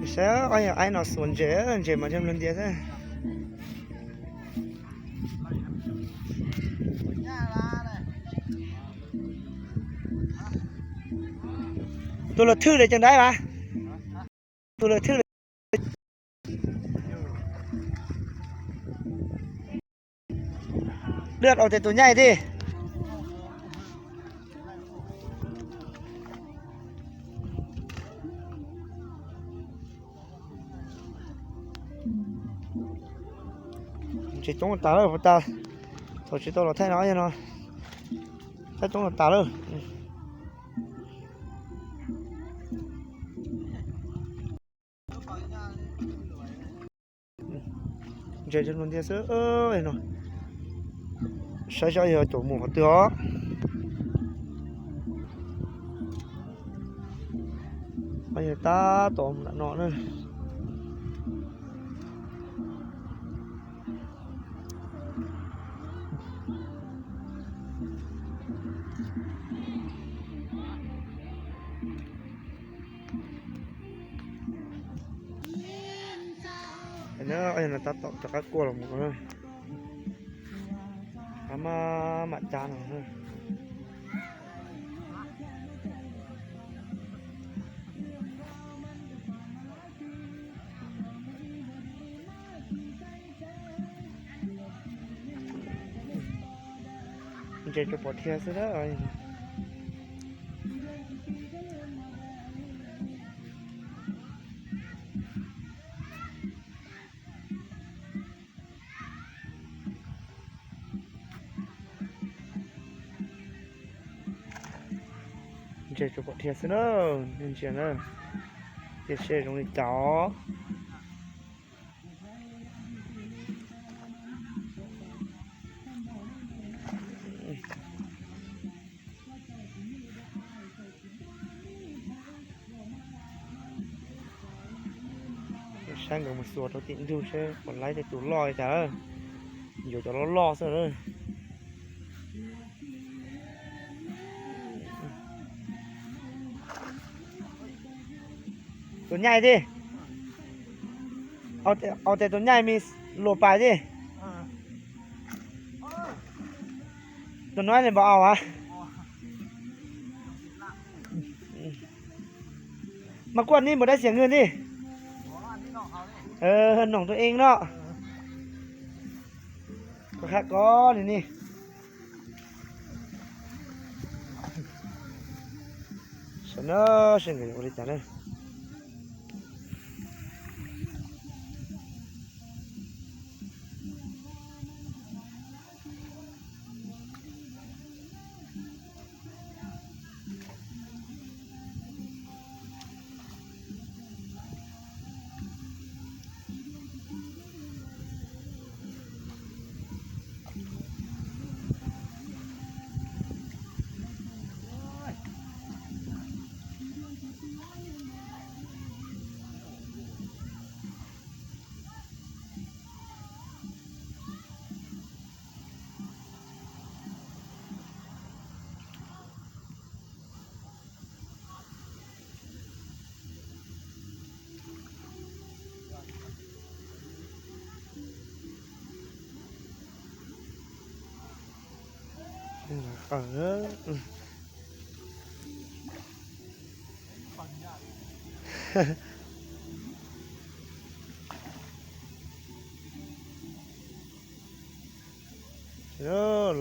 Saib ob yawg aib no xuas ntses, ntses mas zoo nrog ntias xwb. Tus lawm thwj li cas dab mas, tus lawm thwj li. Lwj ua tes tus nyaij tiag. Ntses coob tas lawm puas tas, thaum tsis tau los thaij no, no thaij coob tas lawm. Ntses zoo nrog ntias xwb no. Saib saib yog caum mus qhov twg os. Yog tab tom mus nram no na. Tab tom rov qab kuaj los mus, qab maj mam cab no. Ntses tsuas pom dhia xwb na. Ntses tsuas pom dhia xwb na, nej ntsia na, tiam sis zoo li cas. Saib nkawd mus xuas rau tim ntug seb puas laib tej tus loj li cas, yuav cov loj loj xwb. Tus nyaij tiag, au tes tus nyaij me luas pais tiag. Tus no li npaum au a. Mas kuaj nib npaum dab tsi nws li. Noom tus ees no. Kuv qhia koj li ni. Saib na, seb nkawd yuav ua li cas na.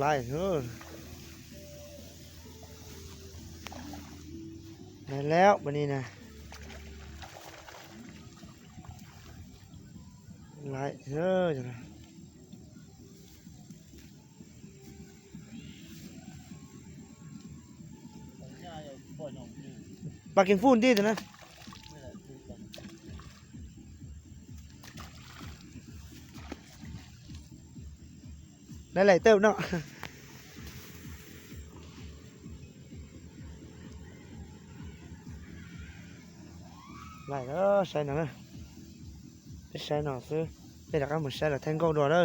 Laiv, laiv lawm pab ni na. Laiv, pab kev fun tij na. Laiv laiv tawm no. Laiv, saib no, peb saib no xwb, peb rov qab mus saib lawv thaij nkauj dua na.